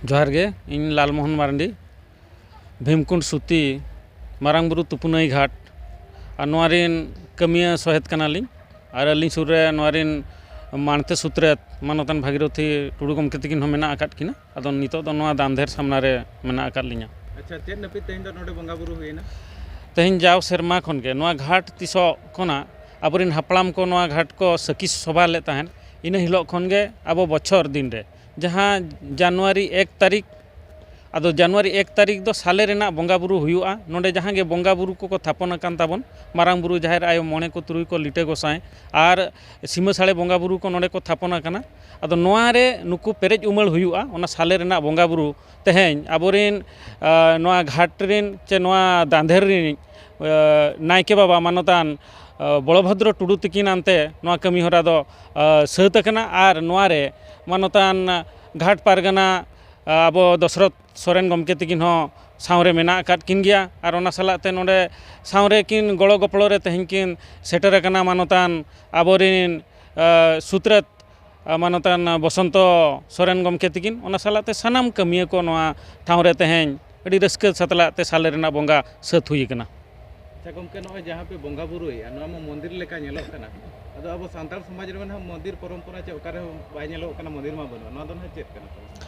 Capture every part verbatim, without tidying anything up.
ᱡᱚᱦᱟᱨ ᱜᱮ, ᱤᱧ ᱞᱟᱞᱢᱳᱦᱚᱱ ᱢᱟᱨᱰᱤ, ᱵᱷᱤᱢᱠᱩᱸᱰ ᱥᱩᱛᱤ ᱢᱟᱨᱟᱝ ᱵᱩᱨᱩ ᱛᱩᱯᱩᱱᱟᱹᱭ ᱜᱷᱟᱴ, ᱟᱨ ᱱᱚᱣᱟ ᱨᱤᱱ ᱠᱟᱹᱢᱤᱭᱟᱹ ᱥᱚᱦᱮᱫ ᱠᱟᱱᱟᱞᱤᱧ᱾ ᱟᱨ ᱟᱹᱞᱤᱧ ᱥᱩᱨ ᱨᱮ ᱱᱚᱣᱟ ᱨᱤᱱ ᱢᱟᱬᱛᱮ ᱥᱩᱛᱨᱮᱛ ᱢᱟᱱᱚᱛᱟᱱ ᱵᱷᱟᱜᱤᱨᱚᱛᱷᱤ ᱴᱩᱰᱩ ᱜᱚᱢᱠᱮ ᱛᱟᱹᱠᱤᱱ ᱦᱚᱸ ᱢᱮᱱᱟᱜ ᱟᱠᱟᱫ ᱠᱤᱱᱟ᱾ ᱟᱫᱚ ᱱᱤᱛᱚᱜ ᱫᱚ ᱱᱚᱣᱟ ᱫᱟᱱᱫᱷᱮᱨ ᱥᱟᱢᱱᱟ ᱨᱮ ᱢᱮᱱᱟᱜ ᱟᱠᱟᱫ ᱞᱤᱧᱟ᱾ ᱟᱪᱪᱷᱟ, ᱪᱮᱫ ᱱᱟᱹᱯᱤᱛ ᱛᱮᱦᱮᱧ ᱫᱚ ᱱᱚᱰᱮ ᱵᱚᱸᱜᱟ ᱵᱩᱨᱩ ᱦᱩᱭᱮᱱᱟ? ᱛᱮᱦᱮᱧ ᱡᱟᱣ ᱥᱮᱨᱢᱟ ᱠᱷᱚᱱ ᱜᱮ ᱱᱚᱣᱟ ᱜᱷᱟᱴ ᱛᱤᱥᱚᱜ ᱠᱷᱚᱱᱟᱜ ᱟᱵᱚᱨᱮᱱ ᱦᱟᱯᱲᱟᱢ ᱠᱚ ᱱᱚᱣᱟ ᱜᱷᱟᱴ ᱠᱚ ᱥᱟᱹᱠᱷᱤ ᱥᱚᱵᱷᱟ ᱞᱮᱫ ᱛᱟᱦᱮᱸᱫ, ᱤᱱᱟᱹ ᱦᱤᱞᱳᱜ ᱠᱷᱚᱱ ᱜᱮ ᱟᱵᱚ ᱵᱚᱪᱷᱚᱨ ᱫᱤᱱ ᱨᱮ, ᱡᱟᱦᱟᱸ ᱡᱟᱱᱩᱣᱟᱨᱤ ᱮᱠ ᱛᱟᱹᱨᱤᱠᱷ, ᱟᱫᱚ ᱡᱟᱱᱩᱣᱟᱨᱤ ᱮᱠ ᱛᱟᱹᱨᱤᱠᱷ ᱫᱚ ᱥᱟᱞᱮ ᱨᱮᱱᱟᱜ ᱵᱚᱸᱜᱟ ᱵᱩᱨᱩ ᱦᱩᱭᱩᱜᱼᱟ᱾ ᱱᱚᱰᱮ ᱡᱟᱦᱟᱸ ᱜᱮ ᱵᱚᱸᱜᱟ ᱵᱩᱨᱩ ᱠᱚᱠᱚ ᱛᱷᱟᱯᱚᱱ ᱟᱠᱟᱱ ᱛᱟᱵᱚᱱ, ᱢᱟᱨᱟᱝ ᱵᱩᱨᱩ, ᱡᱟᱦᱮᱨ ᱟᱭᱳ, ᱢᱚᱬᱮ ᱠᱚ ᱛᱩᱨᱩᱭ ᱠᱚ ᱞᱤᱴᱟᱹ ᱜᱚᱸᱥᱟᱭ ᱟᱨ ᱥᱤᱢᱟᱹ ᱥᱟᱲᱮ ᱵᱚᱸᱜᱟ ᱵᱩᱨᱩ ᱠᱚ ᱱᱚᱰᱮ ᱠᱚ ᱛᱷᱟᱯᱚᱱ ᱟᱠᱟᱱᱟ᱾ ᱟᱫᱚ ᱱᱚᱣᱟ ᱨᱮ ᱱᱩᱠᱩ ᱯᱮᱨᱮᱡ ᱩᱢᱟᱹᱲ ᱦᱩᱭᱩᱜᱼᱟ, ᱚᱱᱟ ᱥᱟᱞᱮ ᱨᱮᱱᱟᱜ ᱵᱚᱸᱜᱟ ᱵᱩᱨᱩ᱾ ᱛᱮᱦᱮᱧ ᱟᱵᱚᱨᱮᱱ, ᱟ, ᱱᱚᱣᱟ ᱜᱷᱟᱴ ᱨᱮᱱ ᱪᱮ ᱱᱚᱣᱟ ᱫᱟᱸᱫᱷᱮᱨ ᱨᱤᱱᱤᱡ, ᱟ, ᱱᱟᱭᱠᱮ ᱵᱟᱵᱟ ᱢᱟᱱᱚᱛᱟᱱ, ᱟ, ᱵᱚᱲᱚᱵᱷᱚᱫᱨᱚ ᱴᱩᱰᱩ ᱛᱤᱠᱤᱱ ᱟᱱᱛᱮ ᱱᱚᱣᱟ ᱠᱟᱹᱢᱤ ᱦᱚᱨᱟ ᱫᱚ, ᱟ, ᱥᱟᱹᱛ ᱟᱠᱟᱱᱟ᱾ ᱟᱨ ᱱᱚᱣᱟ ᱨᱮ ᱢᱟᱱᱚᱛᱟᱱ ᱜᱷᱟᱴ ᱯᱟᱨᱜᱟᱱᱟ, ᱟ, ᱟᱵᱚ ᱫᱚᱥᱨᱚᱛ ᱥᱚᱨᱮᱱ ᱜᱚᱢᱠᱮ ᱛᱤᱠᱤᱱ ᱦᱚᱸ ᱥᱟᱶᱨᱮ ᱢᱮᱱᱟᱜ ᱟᱠᱟᱫ ᱠᱤᱱ ᱜᱮᱭᱟ᱾ ᱟᱨ ᱚᱱᱟ ᱥᱟᱞᱟᱜ ᱛᱮ ᱱᱚᱰᱮ ᱥᱟᱶᱨᱮ ᱠᱤᱱ ᱜᱚᱲᱚ ᱜᱚᱯᱚᱲᱚ ᱨᱮ ᱛᱮᱦᱮᱧ ᱠᱤᱱ ᱥᱮᱴᱮᱨ ᱟᱠᱟᱱᱟ ᱢᱟᱱᱚᱛᱟᱱ ᱟᱵᱚᱨᱮᱱ, ᱟ, ᱥᱩᱛᱨᱮᱛ, ᱟ, ᱢᱟᱱᱚᱛᱟᱱ ᱵᱚᱥᱚᱱᱛᱚ ᱥᱚᱨᱮᱱ ᱜᱚᱢᱠᱮ ᱛᱤᱠᱤᱱ᱾ ᱚᱱᱟ ᱥᱟᱞᱟᱜ ᱛᱮ ᱥᱟᱱᱟᱢ ᱠᱟᱹᱢᱤᱭᱟᱹ ᱠᱚ ᱱᱚᱣᱟ ᱴᱷᱟᱶ ᱨᱮ ᱛᱮᱦᱮᱧ ᱟᱹᱰᱤ ᱨᱟᱹᱥᱠᱟᱹ ᱥᱟᱛᱞᱟᱜ ᱛᱮ ᱥᱟᱞᱮ ᱨᱮᱱᱟᱜ ᱵᱚᱸᱜᱟ ᱥᱟᱹᱛ ᱦᱩᱭ ᱟᱠᱟᱱᱟ᱾ ᱟᱪᱪᱷᱟ ᱜᱚᱢᱠᱮ, ᱱᱚᱜᱼᱚᱭ ᱡᱟᱦᱟᱸ ᱯᱮ ᱵᱚᱸᱜᱟ ᱵᱩᱨᱩᱭᱮᱫᱼᱟ, ᱱᱚᱣᱟ ᱢᱟ ᱢᱚᱱᱫᱤᱨ ᱞᱮᱠᱟ ᱧᱮᱞᱚᱜ ᱠᱟᱱᱟ᱾ ᱟᱫᱚ ᱟᱵᱚ ᱥᱟᱱᱛᱟᱲ ᱥᱚᱢᱟᱡᱽ ᱨᱮᱢᱟ ᱱᱟᱦᱟᱜ ᱢᱚᱱᱫᱤᱨ ᱯᱚᱨᱚᱢᱯᱚᱨᱟ ᱪᱮ ᱚᱠᱟ ᱨᱮᱦᱚᱸ ᱵᱟᱭ ᱧᱮᱞᱚᱜ ᱠᱟᱱᱟ, ᱢᱚᱱᱫᱤᱨ ᱢᱟ ᱵᱟᱹᱱᱩᱜᱼᱟ᱾ ᱱᱚᱣᱟ ᱫᱚ ᱱᱟᱦᱟᱜ ᱪᱮᱫ ᱠᱟᱱᱟ?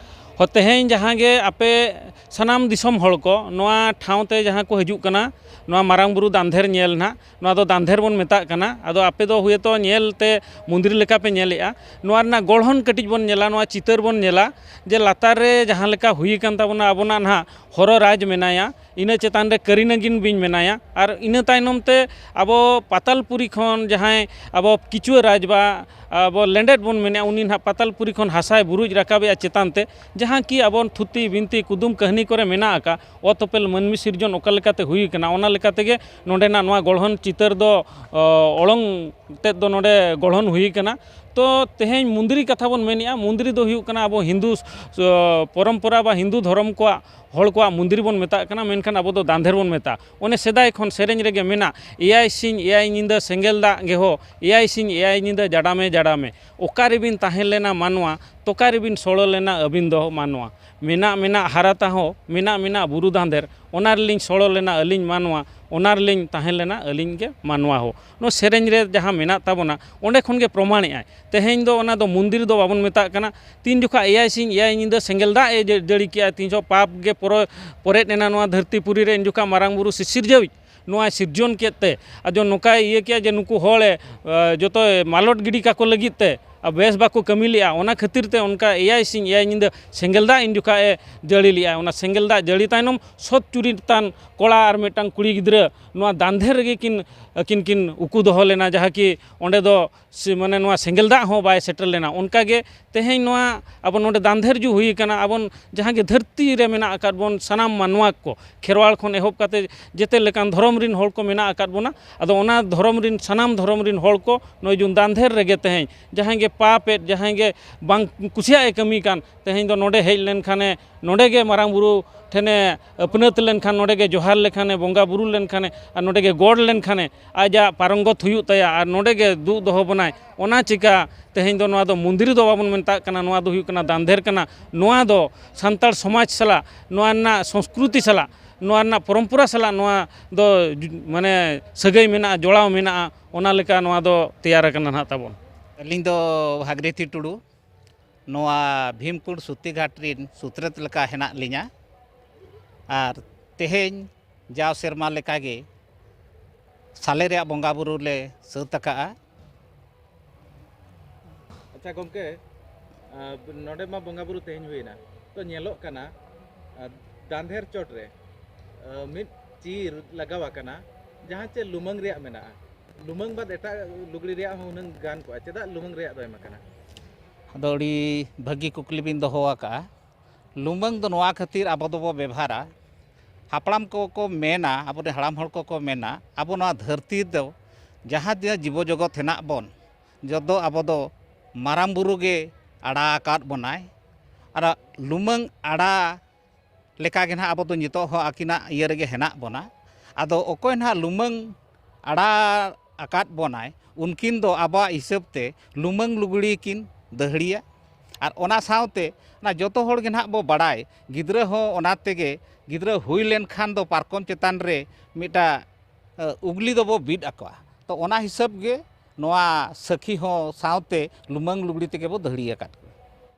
ᱦᱚ, ᱛᱮᱦᱮᱧ ᱡᱟᱦᱟᱸ ᱜᱮ ᱟᱯᱮ ᱥᱟᱱᱟᱢ ᱫᱤᱥᱚᱢ ᱦᱚᱲ ᱠᱚ ᱱᱚᱣᱟ ᱴᱷᱟᱶ ᱛᱮ ᱡᱟᱦᱟᱸ ᱠᱚ ᱦᱤᱡᱩᱜ ᱠᱟᱱᱟ, ᱱᱚᱣᱟ ᱢᱟᱨᱟᱝ ᱵᱩᱨᱩ ᱫᱟᱱᱫᱷᱮᱨ ᱧᱮᱞ ᱱᱟᱦᱟᱜ, ᱱᱚᱣᱟ ᱫᱚ ᱫᱟᱱᱫᱷᱮᱨ ᱵᱚᱱ ᱢᱮᱛᱟᱜ ᱠᱟᱱᱟ᱾ ᱟᱫᱚ ᱟᱯᱮ ᱫᱚ ᱦᱳᱭᱛᱳ ᱧᱮᱞ ᱛᱮ ᱢᱚᱱᱫᱤᱨ ᱞᱮᱠᱟ ᱯᱮ ᱧᱮᱞᱮᱜᱼᱟ, ᱱᱚᱣᱟ ᱨᱮᱱᱟᱜ ᱜᱚᱲᱦᱚᱱ ᱠᱟᱹᱴᱤᱡ ᱵᱚᱱ ᱧᱮᱞᱟ, ᱱᱚᱣᱟ ᱪᱤᱛᱟᱹᱨ ᱵᱚᱱ ᱧᱮᱞᱟ ᱡᱮ ᱞᱟᱛᱟᱨ ᱨᱮ ᱡᱟᱦᱟᱸ ᱞᱮᱠᱟ ᱦᱩᱭ ᱟᱠᱟᱱ ᱛᱟᱵᱚᱱᱟ, ᱟᱵᱚᱱᱟᱜ ᱱᱟᱦᱟᱜ ᱦᱚᱨᱚ ᱨᱟᱡᱽ ᱢᱮᱱᱟᱭᱟ, ᱤᱱᱟᱹ ᱪᱮᱛᱟᱱ ᱨᱮ ᱠᱟᱹᱨᱤ ᱱᱟᱹᱜᱤᱱ ᱵᱤᱧ ᱢᱮᱱᱟᱭᱟ, ᱟᱨ ᱤᱱᱟᱹ ᱛᱟᱭᱱᱚᱢ ᱛᱮ ᱟᱵᱚ ᱯᱟᱛᱟᱞᱯᱩᱨᱤ ᱠᱷᱚᱱ ᱡᱟᱦᱟᱸᱭ ᱟᱵᱚ ᱠᱤᱪᱩᱣᱟᱹ ᱨᱟᱡᱽ ᱵᱟ ᱟᱵᱚ ᱞᱮᱸᱰᱮᱫ ᱵᱚᱱ ᱢᱮᱱᱮᱫᱼᱟ, ᱩᱱᱤ ᱱᱟᱦᱟᱜ ᱯᱟᱛᱟᱞᱯᱩᱨᱤ ᱠᱷᱚᱱ ᱦᱟᱥᱟᱭ ᱵᱩᱨᱩᱡ ᱨᱟᱠᱟᱵᱮᱜᱼᱟ ᱪᱮᱛᱟᱱ ᱛᱮ, ᱡᱟᱦᱟᱸ ᱠᱤ ᱟᱵᱚ ᱛᱷᱩᱛᱤ ᱵᱤᱱᱛᱤ ᱠᱩᱫᱩᱢ ᱠᱟᱹᱦᱱᱤ ᱠᱚᱨᱮ ᱢᱮᱱᱟᱜ ᱟᱠᱟᱫ, ᱚᱛ ᱚᱯᱮᱞ ᱢᱟᱹᱱᱢᱤ ᱥᱤᱨᱡᱚᱱ ᱚᱠᱟ ᱞᱮᱠᱟᱛᱮ ᱦᱩᱭ ᱟᱠᱟᱱᱟ, ᱚᱱᱟ ᱞᱮᱠᱟ ᱛᱮᱜᱮ ᱱᱚᱰᱮᱱᱟᱜ ᱱᱚᱣᱟ ᱜᱚᱲᱦᱚᱱ ᱪᱤᱛᱟᱹᱨ ᱫᱚ, ᱚ, ᱚᱲᱚᱝ ᱛᱮᱫ ᱫᱚ ᱱᱚᱰᱮ ᱜᱚᱲᱦᱚᱱ ᱦᱩᱭ ᱟᱠᱟᱱᱟ᱾ ᱛᱚ ᱛᱮᱦᱮᱧ ᱢᱩᱱᱫᱽᱨᱤ ᱠᱟᱛᱷᱟ ᱵᱚᱱ ᱢᱮᱱᱮᱜᱼᱟ, ᱢᱩᱱᱫᱽᱨᱤ ᱫᱚ ᱦᱩᱭᱩᱜ ᱠᱟᱱᱟ ᱟᱵᱚ ᱦᱤᱱᱫᱩ, ᱚ, ᱯᱚᱨᱚᱢᱯᱚᱨᱟ ᱵᱟ ᱦᱤᱱᱫᱩ ᱫᱷᱚᱨᱚᱢ ᱠᱚᱣᱟᱜ, ᱦᱚᱲ ᱠᱚᱣᱟᱜ ᱢᱩᱱᱫᱽᱨᱤ ᱵᱚᱱ ᱢᱮᱛᱟᱜ ᱠᱟᱱᱟ, ᱢᱮᱱᱠᱷᱟᱱ ᱟᱵᱚ ᱫᱚ ᱫᱟᱱᱫᱷᱮᱨ ᱵᱚᱱ ᱢᱮᱛᱟᱜᱼᱟ᱾ ᱚᱱᱮ ᱥᱮᱫᱟᱭ ᱠᱷᱚᱱ ᱥᱮᱨᱮᱧ ᱨᱮᱜᱮ ᱢᱮᱱᱟᱜ, "ᱮᱭᱟᱭ ᱥᱤᱧ ᱮᱭᱟᱭ ᱧᱤᱫᱟᱹ ᱥᱮᱸᱜᱮᱞ ᱫᱟᱜ ᱜᱮᱦᱚ, ᱮᱭᱟᱭ ᱥᱤᱧ ᱮᱭᱟᱭ ᱧᱤᱫᱟᱹ ᱡᱟᱰᱟᱢᱮ ᱡᱟᱰᱟᱢᱮ, ᱚᱠᱟ ᱨᱮᱵᱤᱱ ᱛᱟᱦᱮᱸ ᱞᱮᱱᱟ ᱢᱟᱱᱣᱟ?" ᱚᱠᱟ ᱨᱮᱵᱤᱱ ᱥᱚᱲᱚ ᱞᱮᱱᱟ ᱟᱹᱵᱤᱱ ᱫᱚ ᱢᱟᱱᱣᱟ? ᱢᱮᱱᱟᱜ ᱢᱮᱱᱟᱜ ᱦᱟᱨᱟᱛᱟ ᱦᱚᱸ, ᱢᱮᱱᱟᱜ ᱢᱮᱱᱟᱜ ᱵᱩᱨᱩ ᱫᱷᱟᱸᱫᱮᱨ, ᱚᱱᱟ ᱨᱮᱞᱤᱧ ᱥᱚᱲᱚ ᱞᱮᱱᱟ ᱟᱹᱞᱤᱧ ᱢᱟᱱᱣᱟ, ᱚᱱᱟ ᱨᱮᱞᱤᱧ ᱛᱟᱦᱮᱸ ᱞᱮᱱᱟ ᱟᱹᱞᱤᱧ ᱜᱮ ᱢᱟᱱᱣᱟ ᱦᱚᱸ᱾ ᱱᱚᱣᱟ ᱥᱮᱨᱮᱧ ᱨᱮ ᱡᱟᱦᱟᱸ ᱢᱮᱱᱟᱜ ᱛᱟᱵᱚᱱᱟ, ᱚᱸᱰᱮ ᱠᱷᱚᱱ ᱜᱮ ᱯᱨᱚᱢᱟᱬᱮᱜᱼᱟᱭ᱾ ᱛᱮᱦᱮᱧ ᱫᱚ ᱚᱱᱟ ᱫᱚ ᱢᱚᱱᱫᱤᱨ ᱫᱚ ᱵᱟᱵᱚᱱ ᱢᱮᱛᱟᱜ ᱠᱟᱱᱟ᱾ ᱛᱤᱱ ᱡᱚᱠᱷᱟ ᱮᱭᱟᱭ ᱥᱤᱧ ᱮᱭᱟᱭ ᱧᱤᱫᱟᱹ ᱥᱮᱸᱜᱮᱞ ᱫᱟᱜ ᱮ ᱡᱟᱹ-, ᱡᱟᱹᱲᱤ ᱠᱮᱜᱼᱟ, ᱛᱤᱱ ᱡᱚᱠᱷᱟ ᱯᱟᱯ ᱜᱮ ᱯᱚᱨᱚ-, ᱯᱚᱨᱮᱫ ᱮᱱᱟ ᱱᱚᱣᱟ ᱫᱷᱟᱹᱨᱛᱤ ᱯᱩᱨᱤ ᱨᱮ, ᱩᱱ ᱡᱚᱠᱷᱟ ᱢᱟᱨᱟᱝ ᱵᱩᱨᱩ ᱥᱤᱥᱤᱨᱡᱟᱹᱣᱤᱡ ᱱᱚᱣᱟᱭ ᱥᱤᱨᱡᱚᱱ ᱠᱮᱫ ᱛᱮ, ᱟᱫᱚ ᱱᱚᱝᱠᱟᱭ ᱤᱭᱟᱹ ᱠᱮᱜᱼᱟ ᱡᱮ ᱱᱩᱠᱩ ᱦᱚᱲᱮ, ᱮ, ᱡᱚᱛᱚᱭ ᱢᱟᱞᱚᱴ ᱜᱤᱰᱤ ᱠᱟᱠᱚ ᱞᱟᱹᱜᱤᱫ ᱛᱮ, ᱟᱨ ᱵᱮᱥ ᱵᱟᱠᱚ ᱠᱟᱹᱢᱤ ᱞᱮᱜᱼᱟ, ᱚᱱᱟ ᱠᱷᱟᱹᱛᱤᱨ ᱛᱮ ᱚᱱᱠᱟ ᱮᱭᱟᱭ ᱥᱤᱧ ᱮᱭᱟᱭ ᱧᱤᱫᱟᱹ ᱥᱮᱸᱜᱮᱞ ᱫᱟᱜ ᱤᱱ ᱡᱚᱠᱷᱟ ᱮ ᱡᱟᱹᱲᱤ ᱞᱮᱜᱼᱟ᱾ ᱚᱱᱟ ᱥᱮᱸᱜᱮᱞ ᱫᱟᱜ ᱡᱟᱹᱲᱤ ᱛᱟᱭᱱᱚᱢ ᱥᱚᱛ ᱪᱩᱨᱤᱛᱟᱱ ᱠᱚᱲᱟ ᱟᱨ ᱢᱤᱫᱴᱟᱝ ᱠᱩᱲᱤ ᱜᱤᱫᱽᱨᱟᱹ ᱱᱚᱣᱟ ᱫᱟᱱᱫᱷᱮᱨ ᱨᱮᱜᱮ ᱠᱤᱱ, ᱟᱹᱠᱤᱱ ᱠᱤᱱ ᱩᱠᱩ ᱫᱚᱦᱚ ᱞᱮᱱᱟ, ᱡᱟᱦᱟᱸ ᱠᱤ ᱚᱸᱰᱮ ᱫᱚ ᱥᱮ-, ᱢᱟᱱᱮ ᱱᱚᱣᱟ ᱥᱮᱸᱜᱮᱞ ᱫᱟᱜ ᱦᱚᱸ ᱵᱟᱭ ᱥᱮᱴᱮᱨ ᱞᱮᱱᱟ᱾ ᱚᱱᱠᱟ ᱜᱮ ᱛᱮᱦᱮᱧ ᱱᱚᱣᱟ ᱟᱵᱚ ᱱᱚᱰᱮ ᱫᱟᱱᱫᱷᱮᱨ ᱡᱩ ᱦᱩᱭ ᱟᱠᱟᱱᱟ, ᱟᱵᱚᱱ ᱡᱟᱦᱟᱸ ᱜᱮ ᱫᱷᱟᱹᱨᱛᱤ ᱨᱮ ᱢᱮᱱᱟᱜ ᱟᱠᱟᱫ ᱵᱚᱱ ᱥᱟᱱᱟᱢ ᱢᱟᱱᱣᱟ ᱠᱚ, ᱠᱷᱮᱨᱣᱟᱲ ᱠᱷᱚᱱ ᱮᱦᱚᱵ ᱠᱟᱛᱮ ᱡᱮᱛᱮ ᱞᱮᱠᱟᱱ ᱫᱷᱚᱨᱚᱢ ᱨᱤᱱ ᱦᱚᱲ ᱠᱚ ᱢᱮᱱᱟᱜ ᱟᱠᱟᱫ ᱵᱚᱱᱟ᱾ ᱟᱫᱚ ᱚᱱᱟ ᱫᱷᱚᱨᱚᱢ ᱨᱤᱱ, ᱥᱟᱱᱟᱢ ᱫᱷᱚᱨᱚᱢ ᱨᱤᱱ ᱦᱚᱲ ᱠᱚ ᱱᱚᱜᱼᱚᱭ ᱡᱩᱱ ᱫᱟᱱᱫᱷᱮᱨ ᱨᱮᱜᱮ ᱛᱮᱦᱮᱧ ᱡᱟᱦᱟᱸᱭ ᱜᱮ ᱯᱟᱯᱮᱫ, ᱡᱟᱦᱟᱸᱭ ᱜᱮ ᱵᱟᱝ ᱠᱩᱥᱤᱭᱟᱜ ᱮ ᱠᱟᱹᱢᱤ ᱠᱟᱱ, ᱛᱮᱦᱮᱧ ᱫᱚ ᱱᱚᱰᱮ ᱦᱮᱡ ᱞᱮᱱᱠᱷᱟᱱᱮ, ᱱᱚᱰᱮ ᱜᱮ ᱢᱟᱨᱟᱝ ᱵᱩᱨᱩ ᱴᱷᱮᱱᱮ ᱟᱹᱯᱱᱟᱹᱛ ᱞᱮᱱᱠᱷᱟᱱ, ᱱᱚᱰᱮ ᱜᱮ ᱡᱚᱦᱟᱨ ᱞᱮᱠᱷᱟᱱᱮ, ᱵᱚᱸᱜᱟ ᱵᱩᱨᱩ ᱞᱮᱱᱠᱷᱟᱱᱮ, ᱟᱨ ᱱᱚᱰᱮ ᱜᱮ ᱜᱚᱰ ᱞᱮᱱᱠᱷᱟᱱᱮ, ᱟᱡᱟᱜ ᱯᱟᱨᱚᱝᱜᱚᱛ ᱦᱩᱭᱩᱜ ᱛᱟᱭᱟ ᱟᱨ ᱱᱚᱰᱮ ᱜᱮ ᱫᱩᱜ ᱫᱚᱦᱚ ᱵᱚᱱᱟᱭ᱾ ᱚᱱᱟ ᱪᱤᱠᱟ ᱛᱮᱦᱮᱧ ᱫᱚ ᱱᱚᱣᱟ ᱫᱚ ᱢᱚᱱᱫᱤᱨ ᱫᱚ ᱵᱟᱵᱚᱱ ᱢᱮᱛᱟᱜ ᱠᱟᱱᱟ, ᱱᱚᱣᱟ ᱫᱚ ᱦᱩᱭᱩᱜ ᱠᱟᱱᱟ ᱫᱟᱱᱫᱷᱮᱨ ᱠᱟᱱᱟ᱾ ᱱᱚᱣᱟ ᱫᱚ ᱥᱟᱱᱛᱟᱲ ᱥᱚᱢᱟᱡᱽ ᱥᱟᱞᱟᱜ, ᱱᱚᱣᱟ ᱨᱮᱱᱟᱜ ᱥᱚᱝᱥᱠᱨᱩᱛᱤ ᱥᱟᱞᱟᱜ, ᱱᱚᱣᱟ ᱨᱮᱱᱟᱜ ᱯᱚᱨᱚᱢᱯᱚᱨᱟ ᱥᱟᱞᱟᱜ ᱱᱚᱣᱟ ᱫᱚ ᱡᱩ-, ᱢᱟᱱᱮ ᱥᱟᱹᱜᱟᱹᱭ ᱢᱮᱱᱟᱜᱼᱟ, ᱡᱚᱲᱟᱣ ᱢᱮᱱᱟᱜᱼᱟ, ᱚᱱᱟ ᱞᱮᱠᱟ ᱱᱚᱣᱟ ᱫᱚ ᱛᱮᱭᱟᱨ ᱟᱠᱟᱱᱟ ᱱᱟᱦᱟᱜ ᱛᱟᱵᱚᱱ᱾ ᱟᱹᱞᱤᱧ ᱫᱚ ᱵᱷᱟᱜᱽᱨᱤᱛᱤ ᱴᱩᱰᱩ, ᱱᱚᱣᱟ ᱵᱷᱤᱢᱠᱩᱸᱰ ᱥᱩᱛᱤᱜᱷᱟᱴ ᱨᱤᱱ ᱥᱩᱛᱨᱮᱛ ᱞᱮᱠᱟ ᱦᱮᱱᱟᱜ ᱞᱤᱧᱟ᱾ ᱟᱨ ᱛᱮᱦᱮᱧ ᱡᱟᱣ ᱥᱮᱨᱢᱟ ᱞᱮᱠᱟᱜᱮ ᱥᱟᱞᱮ ᱨᱮᱭᱟᱜ ᱵᱚᱸᱜᱟ ᱵᱩᱨᱩ ᱞᱮ ᱥᱟᱹᱛ ᱟᱠᱟᱜᱼᱟ᱾ ᱟᱪᱪᱷᱟ ᱜᱚᱢᱠᱮ, ᱟᱸ, ᱱᱚᱰᱮ ᱢᱟ ᱵᱚᱸᱜᱟ ᱵᱩᱨᱩ ᱛᱮᱦᱮᱧ ᱦᱩᱭᱮᱱᱟ, ᱛᱚ ᱧᱮᱞᱚᱜ ᱠᱟᱱᱟ, ᱟᱸ, ᱫᱟᱱᱫᱷᱮᱨ ᱪᱚᱴ ᱨᱮ, ᱟᱸ, ᱢᱤᱫ ᱪᱤᱨ ᱞᱟᱜᱟᱣ ᱟᱠᱟᱱᱟ, ᱡᱟᱦᱟᱸ ᱪᱮ ᱞᱩᱢᱟᱹᱝ ᱨᱮᱭᱟᱜ ᱢᱮᱱᱟᱜᱼᱟ᱾ ᱞᱩᱢᱟᱹᱝ ᱵᱟᱫ ᱮᱴᱟᱜ ᱞᱩᱜᱽᱲᱤ ᱨᱮᱭᱟᱜ ᱦᱚᱸ ᱦᱩᱱᱟᱹᱝ ᱜᱟᱱ ᱠᱚᱜᱼᱟ, ᱪᱮᱫᱟᱜ ᱞᱩᱢᱟᱹᱝ ᱨᱮᱭᱟᱜ ᱫᱚ ᱮᱢ ᱟᱠᱟᱱᱟ? ᱟᱫᱚ ᱟᱹᱰᱤ ᱵᱷᱟᱹᱜᱤ ᱠᱩᱠᱞᱤ ᱵᱤᱱ ᱫᱚᱦᱚ ᱟᱠᱟᱫᱼᱟ᱾ ᱞᱩᱢᱟᱹᱝ ᱫᱚ ᱱᱚᱣᱟ ᱠᱷᱟᱹᱛᱤᱨ ᱟᱵᱚ ᱫᱚᱵᱚ ᱵᱮᱵᱷᱟᱨᱟ, ᱦᱟᱯᱲᱟᱢ ᱠᱚᱠᱚ ᱢᱮᱱᱟ, ᱟᱵᱚᱨᱮᱱ ᱦᱟᱲᱟᱢ ᱦᱚᱲ ᱠᱚᱠᱚ ᱢᱮᱱᱟ, ᱟᱵᱚ ᱱᱚᱣᱟ ᱫᱷᱟᱹᱨᱛᱤ ᱫᱚ ᱡᱟᱦᱟᱸ ᱛᱤᱱᱟᱹᱜ ᱡᱤᱵᱚ ᱡᱚᱜᱚᱛ ᱦᱮᱱᱟᱜ ᱵᱚᱱ, ᱡᱚᱛᱚ ᱟᱵᱚ ᱫᱚ ᱢᱟᱨᱟᱝ ᱵᱩᱨᱩ ᱜᱮ ᱟᱲᱟ ᱟᱠᱟᱫ ᱵᱚᱱᱟᱭ᱾ ᱟᱨ ᱞᱩᱢᱟᱹᱝ ᱟᱲᱟ ᱞᱮᱠᱟ ᱜᱮ ᱱᱟᱦᱟᱜ ᱟᱵᱚ ᱫᱚ ᱱᱤᱛᱚᱜ ᱦᱚᱸ ᱟᱹᱠᱤᱱᱟᱜ ᱤᱭᱟᱹ ᱨᱮᱜᱮ ᱦᱮᱱᱟᱜ ᱵᱚᱱᱟ᱾ ᱟᱫᱚ ᱚᱠᱚᱭ ᱱᱟᱦᱟᱜ ᱞᱩᱢᱟᱹᱝ ᱟᱲᱟ ᱟᱠᱟᱫ ᱵᱚᱱᱟᱭ, ᱩᱱᱠᱤᱱ ᱫᱚ ᱟᱵᱚᱣᱟᱜ ᱦᱤᱥᱟᱹᱵ ᱛᱮ ᱞᱩᱢᱟᱹᱝ ᱞᱩᱜᱽᱲᱤ ᱠᱤᱱ ᱫᱟᱹᱦᱲᱤᱭᱟ᱾ ᱟᱨ ᱚᱱᱟ ᱥᱟᱶᱛᱮ ᱚᱱᱟ ᱡᱚᱛᱚ ᱦᱚᱲ ᱜᱮ ᱱᱟᱦᱟᱜ ᱵᱚ ᱵᱟᱲᱟᱭ, ᱜᱤᱫᱽᱨᱟᱹ ᱦᱚᱸ ᱚᱱᱟ ᱛᱮᱜᱮ, ᱜᱤᱫᱽᱨᱟᱹ ᱦᱩᱭ ᱞᱮᱱᱠᱷᱟᱱ ᱫᱚ ᱯᱟᱨᱠᱚᱢ ᱪᱮᱛᱟᱱ ᱨᱮ ᱢᱤᱫᱴᱟᱜ ᱩᱜᱽᱞᱤ ᱫᱚᱵᱚ ᱵᱤᱫ ᱟᱠᱚᱣᱟ᱾ ᱛᱚ ᱚᱱᱟ ᱦᱤᱥᱟᱹᱵ ᱜᱮ ᱱᱚᱣᱟ ᱥᱟᱹᱠᱷᱤ ᱦᱚᱸ ᱥᱟᱶᱛᱮ ᱞᱩᱢᱟᱹᱝ ᱞᱩᱜᱽᱲᱤ ᱛᱮᱜᱮ ᱵᱚ ᱫᱟᱹᱦᱲᱤ ᱟᱠᱟᱫ